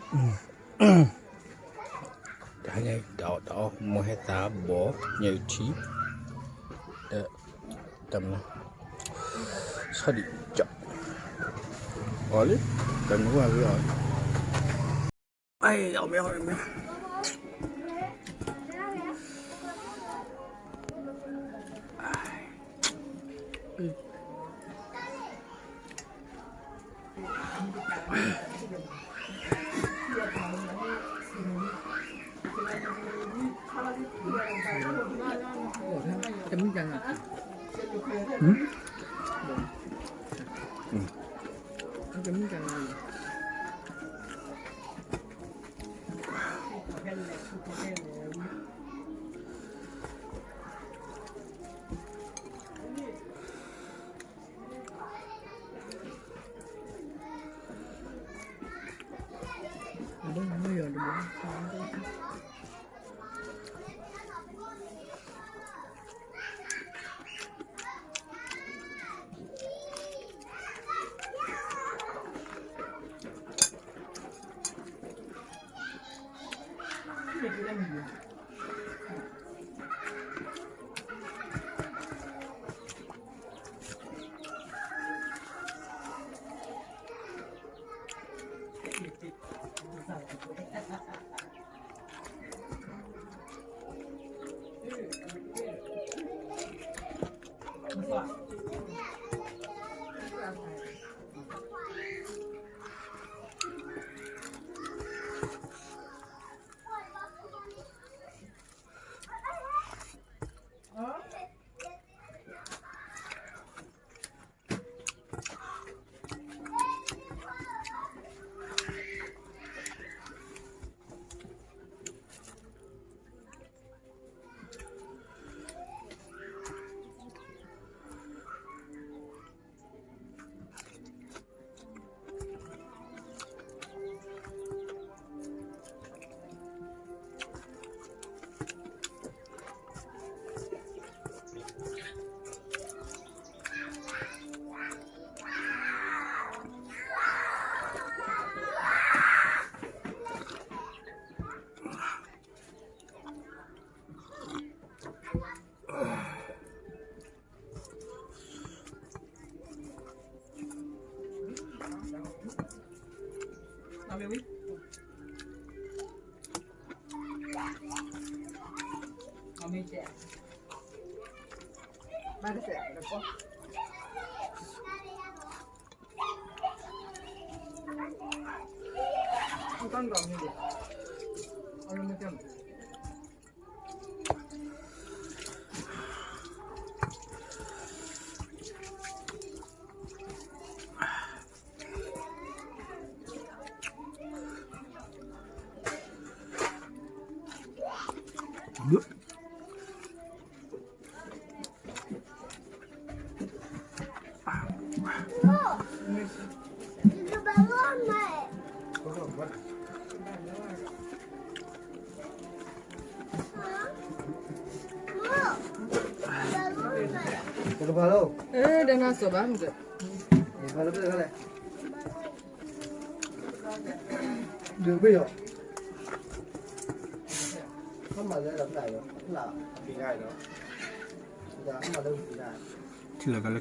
တဟါညါ တအီၣ်တအီ မိၢ်ဟဲသးဘီ ညၣ်အုၣ်ထံ ဒီး တမနုၤ ဆီဒံၣ်ကၠီၣ် အီၣ်လံ တမနုၤဝဲလီၤ အီၣ်မ့ၢ်အီၣ်မ့ၢ် ထံၣ်လီၤသးလၢခံဘ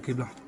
ျီ